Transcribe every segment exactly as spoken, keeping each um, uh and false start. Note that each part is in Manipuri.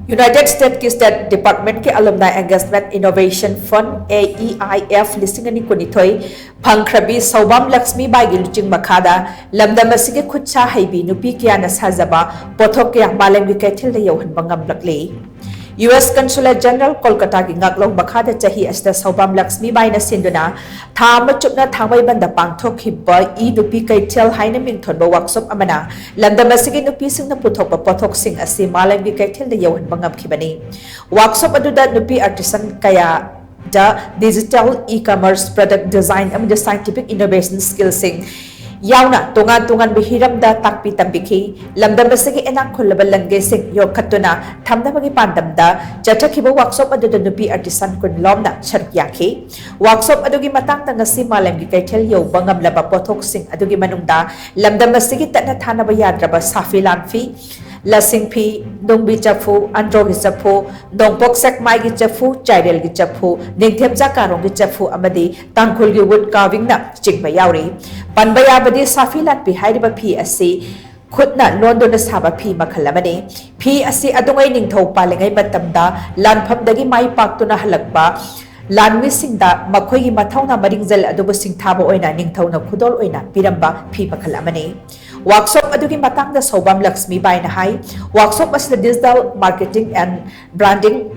United States ꯀꯤ State Department ꯀꯤ Alumni Engagement Innovation Fund, A E I F, ꯂꯤꯁꯤꯡ ꯑꯅꯤ ꯀꯨꯟꯅꯤꯊꯣꯏ ꯐꯪꯈ꯭ꯔꯕꯤ ꯁꯧꯕꯥꯝ ꯂꯛꯁꯃꯤꯕꯥꯏꯒꯤ ꯂꯨꯆꯤꯡ ꯃꯈꯥꯗ ꯂꯝꯗꯝ ꯑꯁꯤꯒꯤ ꯈꯨꯠꯁꯥ ꯍꯩꯕꯤ ꯅꯨꯄꯤ ꯀꯌꯥꯅ ꯁꯥꯖꯕ ꯄꯣꯠꯊꯣꯛ ꯀꯌꯥ ꯃꯥꯂꯦꯝꯒꯤ ꯀꯩꯊꯦꯜꯗ ꯌꯧꯍꯟꯕ ꯉꯝꯂꯛꯂꯤ꯫ U S Consulate General ꯀꯣꯜꯀꯇꯥꯒꯤ ꯉꯥꯛꯂꯧ ꯃꯈꯥꯗ ꯆꯍꯤ ꯑꯁꯤꯗ ꯁꯧꯕꯥꯝ ꯂꯛꯁꯃꯤꯕꯥꯏꯅ ꯁꯤꯟꯗꯨꯅ ꯊꯥ ꯑꯃ ꯆꯨꯞꯅ ꯊꯥꯡꯃꯩꯕꯟꯗ ꯄꯥꯡꯊꯣꯛꯈꯤꯕ ꯏ ꯅꯨꯄꯤ ꯀꯩꯊꯦꯜ ꯍꯥꯏꯅ ꯃꯤꯡꯊꯣꯟꯕ workshop ꯑꯃꯅ ꯂꯝꯗꯝ ꯑꯁꯤꯒꯤ ꯅꯨꯄꯤꯁꯤꯡꯅ ꯄꯨꯊꯣꯛꯄ ꯄꯣꯠꯊꯣꯛꯁꯤꯡ ꯑꯁꯤ ꯃꯥꯂꯦꯝꯒꯤ ꯀꯩꯊꯦꯜꯗ ꯌꯧꯍꯟꯕ ꯉꯝꯈꯤꯕꯅꯤ꯫ Workshop ꯑꯗꯨꯗ ꯅꯨꯄꯤ artisan ꯀꯌꯥꯗ digital, e-commerce, product design ꯑꯃꯗꯤ scientific innovation skillꯁꯤꯡ ꯌꯥꯎꯅ ꯇꯣꯉꯥꯟ ꯇꯣꯉꯥꯟꯕ ꯍꯤꯔꯝꯗ ꯇꯥꯛꯄꯤ ꯇꯝꯕꯤꯈꯤ꯫ ꯂꯝꯗꯝ ꯑꯁꯤꯒꯤ ꯏꯅꯥꯛ ꯈꯨꯜꯂꯕ ꯂꯟꯒꯩꯁꯤꯡ ꯌꯣꯛꯈꯠꯇꯨꯅ ꯊꯝꯅꯕꯒꯤ ꯄꯥꯟꯗꯝꯗ ꯆꯠꯊꯈꯤꯕ workshop ꯑꯗꯨꯗ ꯅꯨꯄꯤ artisan ꯀꯨꯟ ꯂꯣꯝꯅ ꯁꯔꯨꯛ ꯌꯥꯈꯤ꯫ Workshop ꯑꯗꯨꯒꯤ ꯃꯇꯥꯡꯗ ꯉꯁꯤ ꯃꯥꯂꯦꯝꯒꯤ ꯀꯩꯊꯦꯜ ꯌꯧꯕ ꯉꯝꯂꯕ ꯄꯣꯠꯊꯣꯛꯁꯤꯡ ꯑꯗꯨꯒꯤ ꯃꯅꯨꯡꯗ ꯂꯝꯗꯝ ꯑꯁꯤꯒꯤ ꯇꯠꯅ ꯊꯥꯅꯕ ꯌꯥꯗ꯭ꯔꯕ ꯁꯥꯐꯤ ꯂꯥꯟꯐꯤ, ꯂꯁꯤꯡꯐꯤ, ꯅꯨꯡꯕꯤ ꯆꯐꯨ, ꯑꯟꯗ꯭ꯔꯣꯒꯤ ꯆꯐꯨ, ꯅꯣꯡꯄꯣꯛ ꯁꯦꯛꯃꯥꯏꯒꯤ ꯆꯐꯨ, ꯆꯥꯏꯔꯦꯜꯒꯤ ꯆꯐꯨ, ꯅꯤꯡꯊꯦꯝꯆꯥ ꯀꯥꯔꯣꯡꯒꯤ ꯆꯐꯨ ꯑꯃꯗꯤ ꯇꯥꯡꯈꯨꯜꯒꯤ wood carvingꯅ ꯆꯤꯡꯕ ꯌꯥꯎꯔꯤ꯫ ꯄꯟꯕ ꯌꯥꯕꯗꯤ ꯁꯥꯐꯤ ꯂꯥꯟꯐꯤ ꯍꯥꯏꯔꯤꯕ ꯐꯤ ꯑꯁꯤ ꯈꯨꯠꯅ ꯂꯣꯟꯗꯨꯅ ꯁꯥꯕ ꯐꯤ ꯃꯈꯜ ꯑꯃꯅꯤ꯫ ꯐꯤ ꯑꯁꯤ ꯑꯗꯨꯉꯩ ꯅꯤꯡꯊꯧ ꯄꯥꯜꯂꯤꯉꯩ ꯃꯇꯝꯗ ꯂꯥꯟꯐꯝꯗꯒꯤ ꯃꯥꯏ ꯄꯥꯛꯇꯨꯅ ꯍꯜꯂꯛꯄ ꯂꯥꯟꯃꯤꯁꯤꯡꯗ ꯃꯈꯣꯏꯒꯤ ꯃꯊꯧꯅꯥ ꯃꯔꯤꯡꯖꯦꯜ ꯑꯗꯨꯕꯨ ꯁꯤꯡꯊꯥꯕ ꯑꯣꯏꯅ ꯅꯤꯡꯊꯧꯅ ꯈꯨꯗꯣꯜ ꯑꯣꯏꯅ ꯄꯤꯔꯝꯕ ꯐꯤ ꯃꯈꯜ ꯑꯃꯅꯤ꯫ Workshop ꯑꯗꯨꯒꯤ ꯃꯇꯥꯡꯗ ꯁꯧꯕꯥꯝ ꯂꯛꯁꯃꯤꯕꯥꯏꯅ ꯍꯥꯏ, workshop ꯑꯁꯤꯗ digital marketing and branding,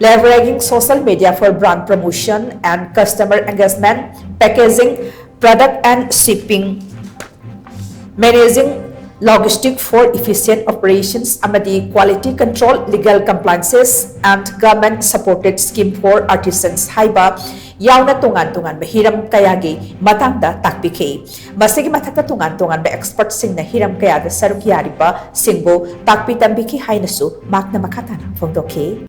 leveraging social media for brand promotion and customer engagement, packaging, product and shipping, managing logistic for efficient operations ꯑꯃꯗꯤ quality control, legal compliances and government supported scheme for artisans ꯍꯥꯏꯕ ꯌꯥꯎꯅ ꯇꯣꯉꯥꯟ ꯇꯣꯉꯥꯟꯕ ꯍꯤꯔꯝ ꯀꯌꯥꯒꯤ ꯃꯇꯥꯡꯗ ꯇꯥꯛꯄꯤꯈꯤ꯫ ꯃꯁꯤꯒꯤ ꯃꯊꯛꯇ ꯇꯣꯉꯥꯟ ꯇꯣꯉꯥꯟꯕ expertꯁꯤꯡꯅ ꯍꯤꯔꯝ ꯀꯌꯥꯗ ꯁꯔꯨꯛ ꯌꯥꯔꯤꯕꯁꯤꯡꯕꯨ ꯇꯥꯛꯄꯤ ꯇꯝꯕꯤꯈꯤ ꯍꯥꯏꯅꯁꯨ ꯃꯍꯥꯛꯅ ꯃꯈꯥ ꯇꯥꯅ ꯐꯣꯡꯗꯣꯛꯈꯤ꯫